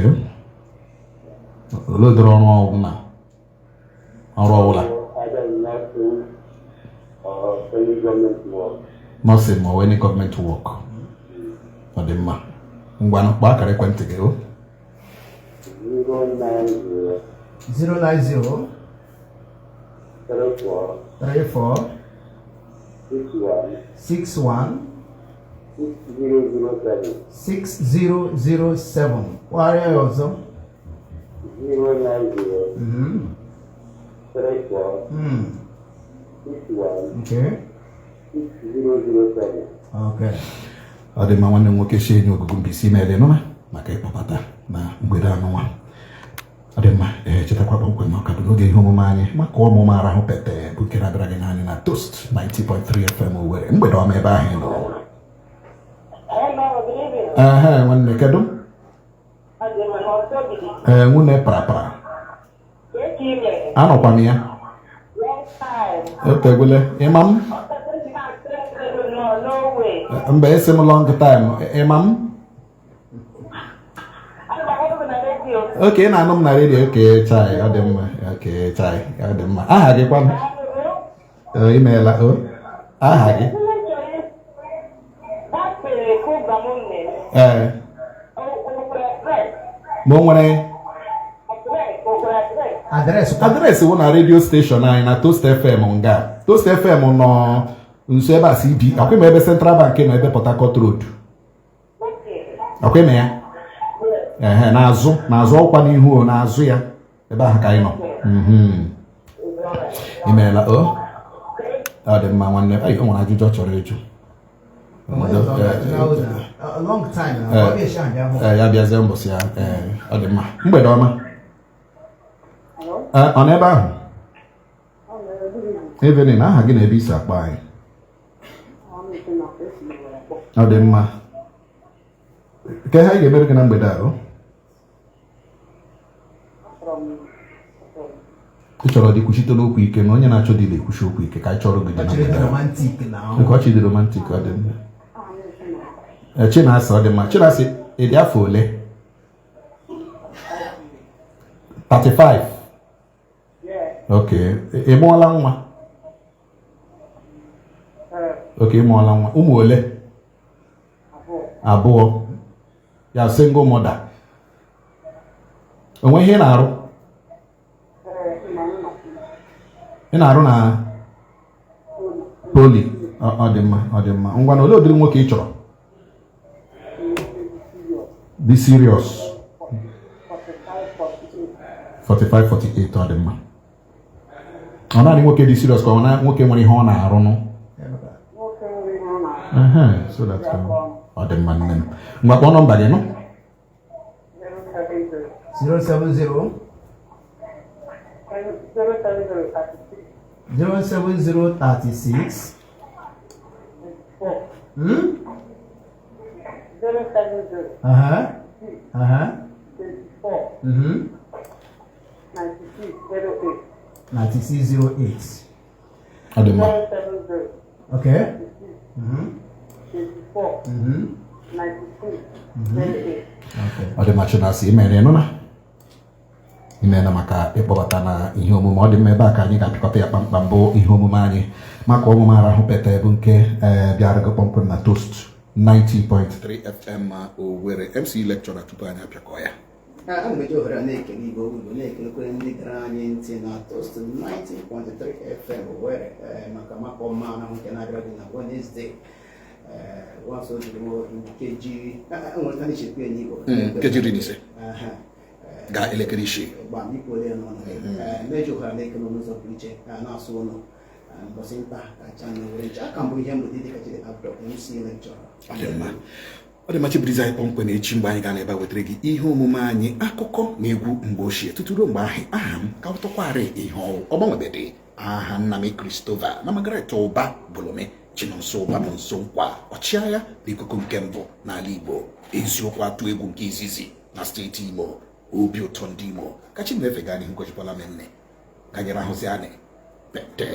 [SPEAKER 1] olee ụdịrị ọrụ ọbụla, ọrụ ọbụla?
[SPEAKER 7] Either nursing or any government work.
[SPEAKER 1] Nursing ma ọ bụ any government work. Ọ dị mma. Ngwanụ, kpọọ akara ekwentị gị o.
[SPEAKER 7] 090
[SPEAKER 2] 090
[SPEAKER 7] 34
[SPEAKER 2] 34
[SPEAKER 7] 61
[SPEAKER 2] 61
[SPEAKER 7] 6007.
[SPEAKER 2] 6007. Kpọgharịa ya ọzọ.
[SPEAKER 7] 090 34 61 6007.
[SPEAKER 2] Okay.
[SPEAKER 1] Ọ dị mma, nwanne m nwoke si enyi ogugu Mbaise, imeela nụna maka ịkpọbata na mgbede anụnwa. Ọ dị mma. Ee, chetakwa kpọmkwem na ọ ka bụ n'oge ihe omume anyị maka ọmụma arahụ pete, bụ nke na-abịara gị naanị na Toast 90.3 FM Owerri. Mgbede ọma ebe ahụ ị nọ.
[SPEAKER 7] Hello, good evening.
[SPEAKER 1] Ehe, nwanne, kedu?
[SPEAKER 7] Adị m n'ọsọ.
[SPEAKER 1] Ee, nwunye parapara.
[SPEAKER 7] Eke ime.
[SPEAKER 1] Anọkwa m ya.
[SPEAKER 7] Long time.
[SPEAKER 1] Etegwele ịma m.
[SPEAKER 7] No, no way.
[SPEAKER 1] Mba, esi m long time ịma m.
[SPEAKER 7] Ana m ahụ na redio.
[SPEAKER 1] Okay, ị na-anụ m na redio. Okay, chai, ọ dị mma. Okay, chai, ọ dị mma. Aha gị kwanụ? Ee, imeela o. Aha gị?
[SPEAKER 7] Program m na-eme.
[SPEAKER 1] Ee.
[SPEAKER 7] O nwekwara address?
[SPEAKER 1] Ma o nwere
[SPEAKER 7] Address, o nwekwara address?
[SPEAKER 2] Address kwa?
[SPEAKER 1] Address wụ na radio station anyị na Toast FM nga. Toast FM nọ nso ebe a CB akwịma, ebe Central Bank nọ, ebe Port Harcourt Road.
[SPEAKER 7] Okay.
[SPEAKER 1] Akwịma ya. Ehe, n'azụ n'azụ ọkwa n'ihu o, n'azụ ya ebe ahụ ka anyị nọ. Imeela o, ọ dị mma, nwanne. Ai, o nwere ajụjụ ọ chọrọ ịjụ.
[SPEAKER 2] A long time na ọ ga-esi abịa hụ.
[SPEAKER 1] Ee, ya bịazie mbọsị ya. Ee, ọ dị mma. Mgbede ọma. Ee, ọ nọ ebe ahụ? Evening. Aha gị na ebe isi akpọ anyị? Ọ dị mma. Ke ha anyị ga-emere gị na mgbede a o? Ị chọrọ di, kwuchite n'okwu ike na onye na-achọ di na-ekwuchi okwu ike ka anyị chọrọ gị di
[SPEAKER 2] Ọ
[SPEAKER 1] na
[SPEAKER 2] chọrọ ịdị
[SPEAKER 1] mgbede a.
[SPEAKER 2] romantic na
[SPEAKER 1] Nke ọ chọrọ ịdị romantic, ọ dị mma. Chinasa, ọ dị mma. Chinasa, ị dị afọ ole? 35. Ok, ị mụọla nwa? Ok, ị mụọla nwa. Ụmụ ole? Abụọ. Ya single mother. O nwe ihe ị na-arụ? Ị na-arụ na poly. Ọ dị mma, ọ dị mma. Ngwa, na olee ụdịrị nwoke ị chọrọ? Dị serious. 45, 48, ọ dị mma. Ọ naanị nwoke dị serious ka ọ na nwoke nwere ihe ọ na-arụ nụ? Ehe, so that ọ dị mma, nne m. Ngwa, kpọọ nọmba gị nụ.
[SPEAKER 2] 070 070 36. Hmm? Uh-huh. 9608.
[SPEAKER 1] Ọ dị mma.
[SPEAKER 2] Okay. Okay.
[SPEAKER 1] Ọ dị mma, Chinasa, imere nụ na imeela maka ịkpọbata na ihe omume. Ọ dị mma, ebe a ka anyị ga-apịkọta ya kpamkpam bụ ihe omume anyị maka ọmụma arahụ pete bụ nke bịara gị kpọmkwem na Toast 90.3 FM Owerri. MC lecturer, tupu anyị apịakọ ya.
[SPEAKER 2] Ana m eji ohere a na-ekele Igbo Igbo, na-ekelekwere ndị gara anyị ntị na Toast 90.3 FM Owerri maka maka ọma ahụ nke na-abịara gị na Wednesday. Once o jiri nkeji enwere ndị chekwa ya n'Igbo.
[SPEAKER 1] Nkeji 15
[SPEAKER 2] Aha.
[SPEAKER 1] gaa elekere 6.
[SPEAKER 2] Gbam ikwu ole nọ na-eji ohere na-ekele n'ụzọ pụrụ iche na-asụ ụlọ mbọsị nta kacha na were nche aka mbụ ihe mgbede dịka Chidi Abdul MC lecturer.
[SPEAKER 1] Ọ dị mma, ọ dị mma. Chibirizi anyị kpọmkwem echi mgbe anyị ga n'ebe a wetara gị ihe omume anyị, akụkọ na egwu mgbe ochie. Tutu ruo mgbe ahụ, aha m ka ụtọkwarị ihe ọwụ ọ gbanwebedị aha nna m Christopher na Margaret Ụba Bụlụme Chinonso Ụba bụ nso nkwa ọchịagha n'ikuku nke mbụ n'ala Igbo, eziokwu atụ egwu nke izizi na steeti Imo, obi ụtọ ndị Imo. Ka Chinefe gaa n'ihu gochikwala m nne ka anyị rahụzi anyị pete.